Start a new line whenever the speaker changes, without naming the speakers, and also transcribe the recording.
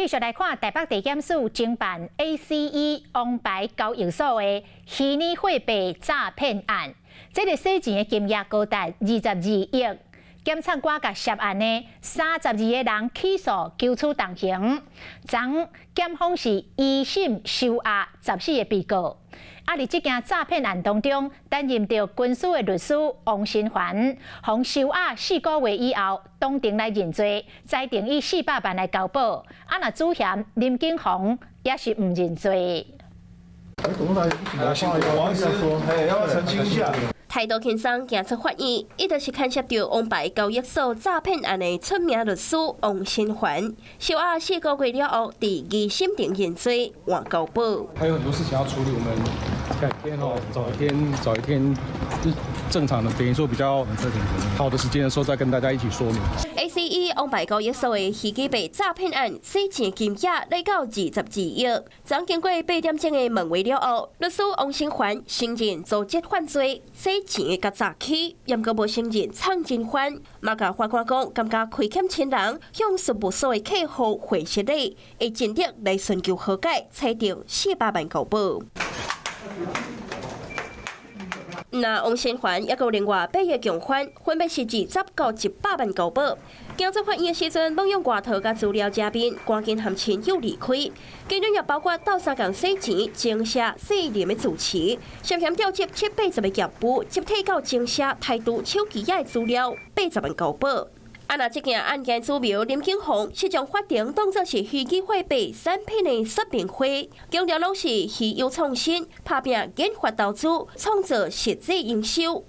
續來看台北地檢署偵辦 ACE 王牌交易所的虛擬貨幣詐騙案，這个洗錢的金額高達22億。檢察官共涉案的32個人起訴，求處重刑。昨檢方是一審收押14個被告。啊！佇這件詐騙案當中，擔任著軍事的律師王新環，予收押4個月以後，當庭來認罪，裁定以400萬來交保。啊，若主嫌林景宏也是毋認罪。
王醫師，要不要澄清一下？
態度輕鬆，行出法院，伊就是牽涉著王牌交易所詐騙案的出名律師王新環，收押4個月了後，佇二審庭認罪，換交保。
還有很多事情要處理，我們改天哦，找一天，找一天正常的，等於說比較好的時間的時候，再跟大家一起說明。
ACE 王牌交易所的虛擬幣詐騙案，洗錢金額來到22億。昨經過8點鐘的問話了後，律師王新環承認組織犯罪、洗錢佮詐欺，毋過無承認藏真歡，嘛共法官講，感覺虧欠親人向事務所的客戶匯失禮，會盡力來尋求和解，裁定400萬交保。那王新環抑閣有另外八个共犯，分別是20到100萬交保。行出法院的時陣，攏用外套佮資料遮面，趕緊和親友離開。其中也包括鬥相共洗錢、情社、姓林的主持，涉嫌調集七八十个業務，集體到情社台獨手機仔的資料，80萬交保。啊！若這件案件主謀林景宏是將法庭當作是虛擬貨幣產品的說明會，強調攏是虛有創新，拍拚研發投資，創造實際營收。